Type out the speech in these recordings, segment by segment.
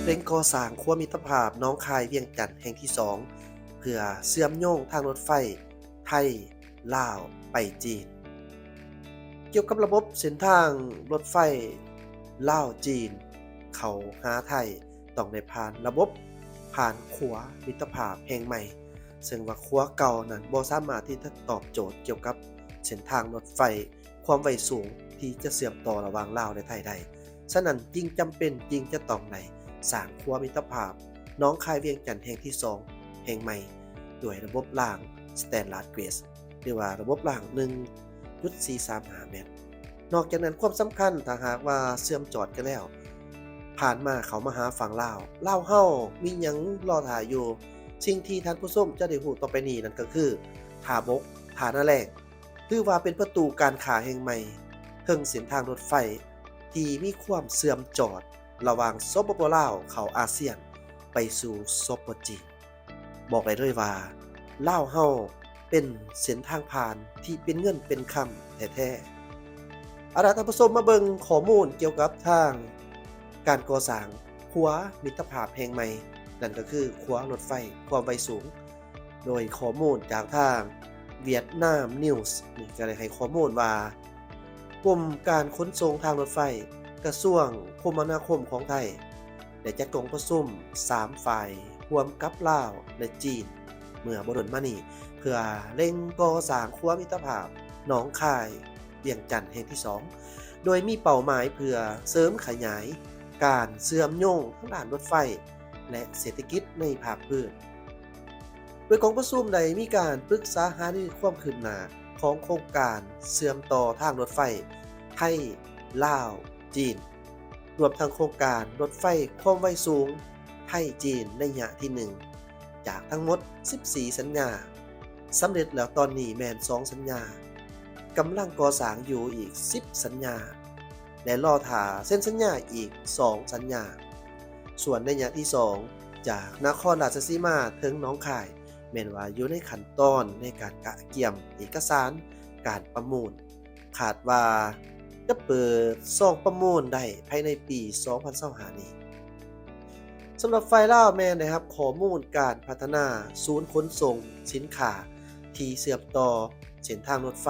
ເລັ່ງກໍ່ສ້າງຂົວມິດຕະພາບໜອງຄາຍ-ວຽງຈັນແຫ່ງທີສອງ ເພື່ອເຊື່ອມໂຍງທາງລົດໄຟໄທ ລາວ ໄປຈີນ. ກ່ຽວກັບລະບົບເສັ້ນທາງລົດໄຟລາວ-ຈີນເຂົ້າຫາໄທ ຕ້ອງໄດ້ຜ່ານລະບົບ ຜ່ານຂົວມິດຕະພາບແຫ່ງໃໝ່, ເຊິ່ງວ່າຂົວເກົ່ານັ້ນບໍ່ສາມາດທີ່ຈະຕອບໂຈດກ່ຽວກັບເສັ້ນທາງລົດໄຟຄວາມໄວສູງທີ່ຈະເຊື່ອມຕໍ່ລະຫວ່າງລາວ ແລະ ໄທໄດ້. ສະນັ້ນຈຶ່ງຈຳເປັນ ຈຶ່ງຈະຕ້ອງໄດ້ສ້າງຂົວມິດຕະພາບໜອງຄາຍ-ວຽງຈັນແຫ່ງທີສອງແຫ່ງໃໝ່ ດ້ວຍລະບົບລາງ Standard Gauge ຫຼືວ່າລະບົບລາງ ໜຶ່ງຈຸດສີ່ສາມຫ້າແມັດ. ນອກຈາກນັ້ນ ຄວາມສຳຄັນ ຖ້າຫາກວ່າເຊື່ອມຈອດກັນແລ້ວ ຜ່ານມາເຂົ້າມາຫາຝັ່ງລາວ, ລາວເຮົາມີຫຍັງລໍຖ້າຢູ່? ສິ່ງທີ່ທ່ານຜູ້ຊົມຈະໄດ້ຮູ້ຕໍ່ໄປນີ້ນັ້ນກໍຄື ທ່າບົກ ທ່ານາແລ້ງ ຖືວ່າເປັນປະຕູການຄ້າແຫ່ງໃໝ່ເທິງເສັ້ນທາງລົດໄຟ ທີ່ມີຄວາມເຊື່ອມຈອດລະຫວ່າງ ສປປ ລາວ ເຂົ້າອາຊຽນ ໄປສູ່ ສປ ຈີນ. ບອກໄດ້ເລີຍວ່າ ລາວເຮົາເປັນເສັ້ນທາງຜ່ານທີ່ເປັນເງິນເປັນຄຳແທ້ໆ. ເອົາລະ ທ່ານຜູ້ຊົມ ມາເບິ່ງຂໍ້ມູນກ່ຽວກັບທາງການກໍ່ສ້າງຂົວມິດຕະພາບແຫ່ງໃໝ່, ນັ້ນກໍຄືຂົວລົດໄຟຄວາມໄວສູງ. ໂດຍຂໍ້ມູນຈາກທາງ Vietnam News ນີ້ກໍໄດ້ໃຫ້ຂໍ້ມູນວ່າ ກົມການຂົນສົ່ງທາງລົດໄຟ ກະຊວງຄົມມະນາຄົມຂອງໄທ ໄດ້ຈັດກອງປະຊຸມສາມຝ່າຍ ຮ່ວມກັບລາວ ແລະ ຈີນ ເມື່ອບໍ່ດົນມານີ້ ເພື່ອເລັ່ງກໍ່ສ້າງຂົວມິດຕະພາບໜອງຄາຍ ວຽງຈັນແຫ່ງທີສອງ ໂດຍມີເປົ້າໝາຍເພື່ອເສີມຂະຫຍາຍການເຊື່ອມໂຍງທາງດ້ານລົດໄຟ ແລະ ເສດຖະກິດໃນພາກພື້ນ. ໂດຍກອງປະຊຸມໄດ້ມີການປຶກສາຫາລືຄວາມຄືບໜ້າຂອງໂຄງການເຊື່ອມຕໍ່ທາງລົດໄຟໄທ ລາວ ຈີນ, ລວມທັງໂຄງການລົດໄຟຄວາມໄວສູງໄທ-ຈີນໄລຍະທີໜຶ່ງ ຈາກທັງໝົດສິບສີ່ສັນຍາ, ສຳເລັດແລ້ວຕອນນີ້ແມ່ນສອງສັນຍາ, ກຳລັງກໍ່ສ້າງຢູ່ອີກສິບສັນຍາ ແລະ ລໍຖ້າເຊັນສັນຍາອີກສອງສັນຍາ. ສ່ວນໄລຍະທີສອງ ຈາກນະຄອນລາຊະສີມາເຖິງໜອງຄາຍ ແມ່ນວ່າຢູ່ໃນຂັ້ນຕອນໃນການກະກຽມເອກະສານການປະມູນ, ຄາດວ່າຈະເປີດຊອງປະມູນໄດ້ພາຍໃນປີສອງພັນຊາວຫ້ານີ້. ສຳລັບຝ່າຍລາວແມ່ນໄດ້ຮັບຂໍ້ມູນການພັດທະນາສູນຂົນສົ່ງສິນຄ້າທີ່ເຊື່ອມຕໍ່ເສັ້ນທາງລົດໄຟ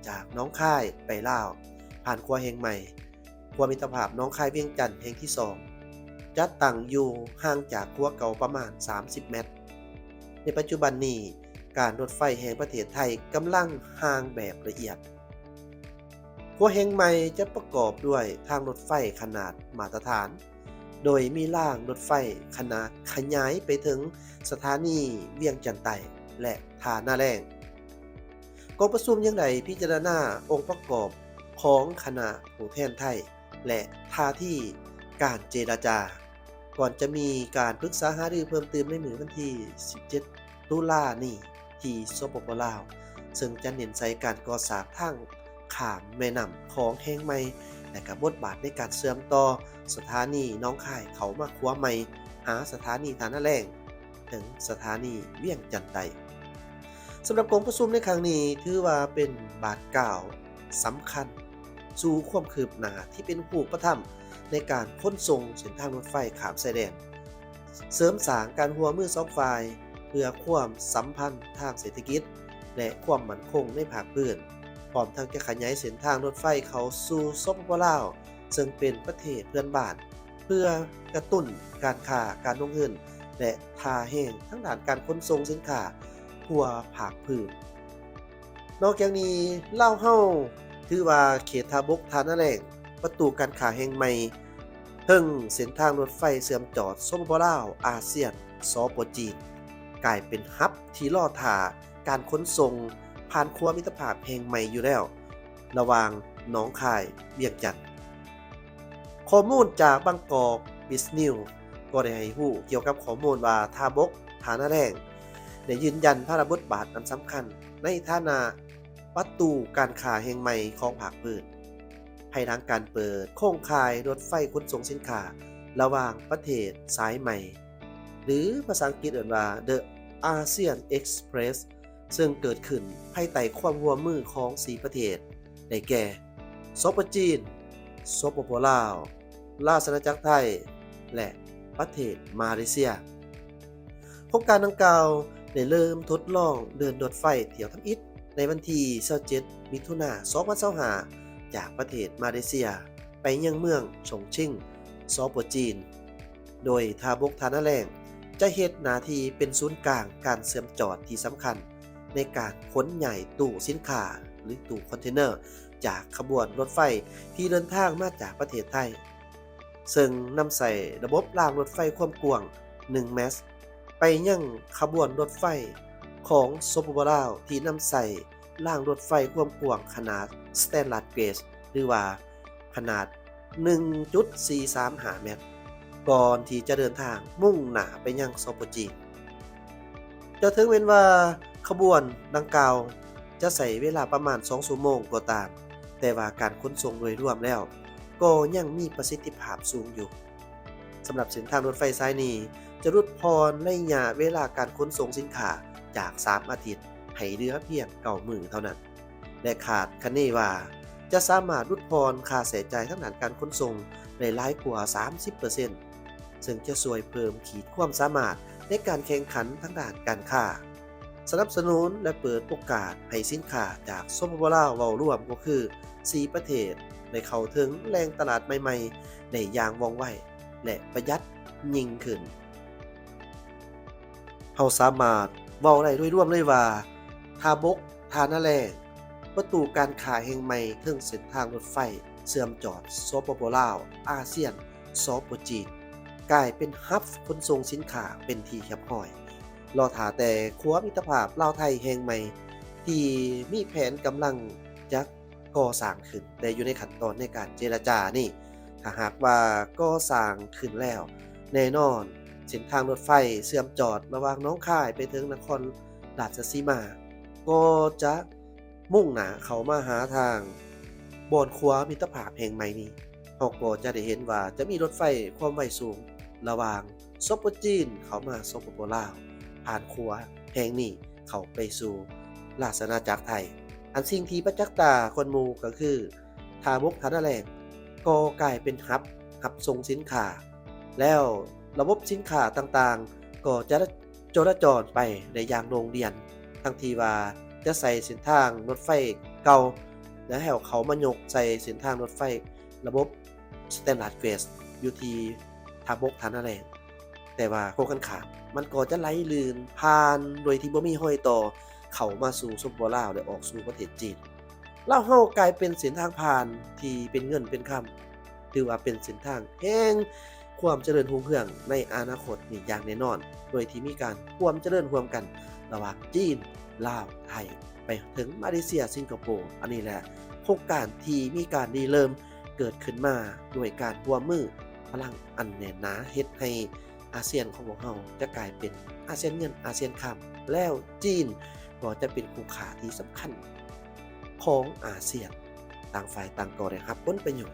ຈາກໜອງຄາຍໄປລາວ ຜ່ານຂົວແຫ່ງໃໝ່. ຂົວມິດຕະພາບໜອງຄາຍ-ວຽງຈັນແຫ່ງທີສອງ ຈະຕັ້ງຢູ່ຫ່າງຈາກຂົວເກົ່າປະມານສາມສິບແມັດ. ໃນປັດຈຸບັນນີ້ ການລົດໄຟແຫ່ງປະເທດໄທກຳລັງຮ່າງແບບລະອຽດ. ຂົວແຫ່ງໃໝ່ຈະປະກອບດ້ວຍທາງລົດໄຟຂະໜາດມາດຕະຖານ, ໂດຍມີລາງລົດໄຟຂະໜາດຂະຫຍາຍໄປເຖິງສະຖານີວຽງຈັນໃຕ້ ແລະ ທ່ານາແລ້ງ. ກອງປະຊຸມຍັງໄດ້ພິຈາລະນາອົງປະກອບຂອງຄະນະຜູ້ແທນໄທ ແລະ ທ່າທີການເຈລະຈາ, ກ່ອນຈະມີການປຶກສາຫາລືເພີ່ມຕື່ມໃນມື້ວັນທີສິບເຈັດ ຕຸລານີ້ ທີ່ ສປປ ລາວ, ເຊິ່ງຈະເນັ້ນໃສ່ການກໍ່ສ້າງທາງຂ້າມແມ່ນ້ຳຂອງແຫ່ງໃໝ່ ແລະ ກະບົດບາດໃນການເຊື່ອມຕໍ່ສະຖານີໜອງຄາຍເຂົ້າມາຂົວໃໝ່ ຫາສະຖານີທ່ານາແລ້ງ ເຖິງສະຖານີວຽງຈັນໃຕ້. ສຳລັບກອງປະຊຸມໃນຄັ້ງນີ້ ຖືວ່າເປັນບາດກ້າວສຳຄັນສູ່ຄວາມຄືບໜ້າທີ່ເປັນຮູບປະທຳໃນການຂົນສົ່ງເສັ້ນທາງລົດໄຟຂ້າມຊາຍແດນ, ເສີມສ້າງການຮ່ວມມືສອງຝ່າຍເພື່ອຄວາມສຳພັນທາງເສດຖະກິດ ແລະ ຄວາມໝັ້ນຄົງໃນພາກພື້ນ, ພ້ອມທັງຈະຂະຫຍາຍເສັ້ນທາງລົດໄຟເຂົ້າສູ່ ສປປ ລາວ ເຊິ່ງເປັນປະເທດເພື່ອນບ້ານ ເພື່ອກະຕຸ້ນການຄ້າ, ການລົງທຶນ ແລະ ທ່າແຮງທາງດ້ານການຂົນສົ່ງສິນຄ້າທົ່ວພາກພື້ນ. ນອກຈາກນີ້ ລາວເຮົາຖືວ່າເຂດທ່າບົກທ່ານາແລ້ງ ປະຕູການຄ້າແຫ່ງໃໝ່ ເທິງເສັ້ນທາງລົດໄຟເຊື່ອມຈອດ ສປປ ລາວ ອາຊຽນ ສປ ຈີນ ກາຍເປັນຮັບທີ່ລໍຖ້າການຂົນສົ່ງຜ່ານຂົວມິດຕະພາບແຫ່ງໃໝ່ຢູ່ແລ້ວ ລະຫວ່າງໜອງຄາຍ ວຽງຈັນ. ຂໍ້ມູນຈາກບາງກອກ Biz News ກໍໄດ້ໃຫ້ຮູ້ກ່ຽວກັບຂໍ້ມູນວ່າ ທ່າບົກ ທ່ານາແລ້ງ ໄດ້ຢືນຢັນພາລະບົດບາດອັນສຳຄັນໃນຖານະປະຕູການຄ້າແຫ່ງໃໝ່ຂອງພາກພື້ນ ພາຍຫຼັງການເປີດໂຄງຂ່າຍລົດໄຟຂົນສົ່ງສິນຄ້າລະຫວ່າງປະເທດສາຍໃໝ່ ຫຼື ພາສາອັງກິດເອີ້ນວ່າ The ASEAN Express ເຊິ່ງເກີດຂຶ້ນພາຍໃຕ້ຄວາມຮ່ວມມືຂອງສີ່ປະເທດ ໄດ້ແກ່ ສປ ຈີນ, ສປປ ລາວ, ລາຊະອານາຈັກໄທ ແລະ ປະເທດມາເລເຊຍ. ໂຄງການດັ່ງກ່າວໄດ້ເລີ່ມທົດລອງເດີນລົດໄຟຖ້ຽວທຳອິດໃນວັນທີຊາວເຈັດ ມິຖຸນາ ສອງພັນຊາວຫ້າ ຈາກປະເທດມາເລເຊຍໄປຍັງເມືອງຊົງຊິງ ສປ ຈີນ, ໂດຍທ່າບົກທ່ານາແລ້ງຈະເຮັດໜ້າທີ່ເປັນສູນກາງການເຊື່ອມຈອດທີ່ສຳຄັນໃນການຂົນຍ້າຍຕູ້ສິນຄ້າ ຫຼື ຕູ້ຄອນເທນເນີ ຈາກຂະບວນລົດໄຟທີ່ເດີນທາງມາຈາກປະເທດໄທ, ເຊິ່ງນຳໃຊ້ລະບົບລາງລົດໄຟຄວາມກວ້າງ ໜຶ່ງແມັດ ໄປຍັງຂະບວນລົດໄຟຂອງ ສປປ ລາວ ທີ່ນຳໃຊ້ລາງລົດໄຟຄວາມກວ້າງຂະໜາດ Standard Gauge ຫຼືວ່າຂະໜາດ ໜຶ່ງຈຸດສີ່ສາມຫ້າແມັດ ກ່ອນທີ່ຈະເດີນທາງມຸ່ງໜ້າໄປຍັງ ສປ ຈີນ. ເຖິງແມ່ນວ່າຂະບວນດັ່ງກ່າວຈະໃຊ້ເວລາປະມານສອງຊົ່ວໂມງກໍຕາມ, ແຕ່ວ່າການຂົນສົ່ງໂດຍລວມແລ້ວກໍຍັງມີປະສິດທິພາບສູງຢູ່. ສຳລັບເສັ້ນທາງລົດໄຟສາຍນີ້ ຈະຫຼຸດຜ່ອນໄລຍະເວລາການຂົນສົ່ງສິນຄ້າຈາກສາມອາທິດ ໃຫ້ເຫຼືອພຽງເກົ້າມື້ເທົ່ານັ້ນ ແລະ ຄາດຄະເນວ່າຈະສາມາດຫຼຸດຜ່ອນຄ່າໃຊ້ຈ່າຍທາງດ້ານການຂົນສົ່ງໄດ້ຫຼາຍກວ່າສາມສິບເປີເຊັນ, ເຊິ່ງຈະຊ່ວຍເພີ່ມຂີດຄວາມສາມາດໃນການແຂ່ງຂັນທາງດ້ານການຄ້າ, ສະໜັບສະໜູນ ແລະ ເປີດໂອກາດໃຫ້ສິນຄ້າຈາກ ສປປ ລາວ ເວົ້າລວມກໍຄື ສີ່ປະເທດ ໄດ້ເຂົ້າເຖິງແຫຼ່ງຕະຫຼາດໃໝ່ໆໄດ້ຢ່າງວ່ອງໄວ ແລະ ປະຢັດຍິ່ງຂຶ້ນ. ເຮົາສາມາດເວົ້າໄດ້ໂດຍລວມເລີຍວ່າ ທ່າບົກທ່ານາແລ້ງ ປະຕູການຄ້າແຫ່ງໃໝ່ເທິງເສັ້ນທາງລົດໄຟເຊື່ອມຈອດ ສປປ ລາວ ອາຊຽນ ສປ ຈີນ ກາຍເປັນຮັບຂົນສົ່ງສິນຄ້າເປັນທີ່ຮຽບຮ້ອຍ, ລໍຖ້າແຕ່ຂົວມິດຕະພາບລາວໄທແຫ່ງໃໝ່ ທີ່ມີແຜນກຳລັງຈະ ກໍ່ສ້າງຂຶ້ນ ແຕ່ຢູ່ໃນຂັ້ນຕອນໃນການເຈລະຈານີ້. ຖ້າຫາກວ່າກໍ່ສ້າງຂຶ້ນແລ້ວ, ແນ່ນອນເສັ້ນທາງລົດໄຟເຊື່ອມຈອດລະຫວ່າງໜອງຄາຍໄປເຖິງນະຄອນລາຊະສີມາ ກໍຈະມຸ່ງໜ້າເຂົ້າມາຫາທາງບ່ອນຂົວມິດຕະພາບແຫ່ງໃໝ່ນີ້. ເຮົາກໍຈະໄດ້ເຫັນວ່າຈະມີລົດໄຟຄວາມໄວສູງລະຫວ່າງ ສປ ຈີນ ເຂົ້າມາ ສປປ ລາວ ຜ່ານຂົວແຫ່ງນີ້ເຂົ້າໄປສູ່ລາຊະອານາຈັກໄທ. ອັນສິ່ງທີ່ປະຈັກຕາກ່ອນໝູ່ກໍຄື ທ່າບົກທ່ານາແລ້ງກໍກາຍເປັນຮັບ ຮັບສົ່ງສິນຄ້າ ແລ້ວລະບົບສິນຄ້າຕ່າງໆກໍຈະ ຈະລາຈອນໄປໄດ້ຢ່າງໂລ່ງລ່ຽນ, ທັງທີ່ວ່າຈະໃຊ້ເສັ້ນທາງລົດໄຟເກົ່າ ແລ້ວເຂົ້າມາຍົກໃສ່ເສັ້ນທາງລົດໄຟລະບົບ Standard Gauge ຢູ່ທີ່ທ່າບົກທ່ານາແລ້ງ. ແຕ່ວ່າກົງກັນຂ້າມ, ມັນກໍຈະໄຫຼລື່ນຜ່ານໂດຍທີ່ບໍ່ມີຮອຍຕໍ່ ເຂົ້າມາສູ່ ສປປ ລາວ ແລະ ອອກສູ່ປະເທດຈີນ. ລາວເຮົາກາຍເປັນເສັ້ນທາງຜ່ານທີ່ເປັນເງິນເປັນຄຳ, ຖືວ່າເປັນເສັ້ນທາງແຫ່ງຄວາມຈະເລີນຮຸ່ງເຮືອງໃນອະນາຄົດນີ້ຢ່າງແນ່ນອນ, ໂດຍທີ່ມີການຮ່ວມຈະເລີນຮ່ວມກັນລະຫວ່າງຈີນ, ລາວ, ໄທ ໄປເຖິງມາເລເຊຍ, ສິງກະໂປ. ອັນນີ້ແຫຼະໂຄງການທີ່ມີການລິເລີ່ມເກີດຂຶ້ນມາດ້ວຍການຮ່ວມມືພະລັງອັນແໜ້ນໜາ, ເຮັດໃຫ້ອາຊຽນຂອງພວກເຮົາຈະກາຍເປັນອາຊຽນເງິນ, ອາຊຽນຄຳ, ແລ້ວຈີນກໍຈະເປັນຄູ່ຄ້າທີ່ສຳຄັນຂອງອາຊຽນ. ຕ່າງຝ່າຍຕ່າງກໍໄດ້ຮັບຜົນປະໂຫຍດ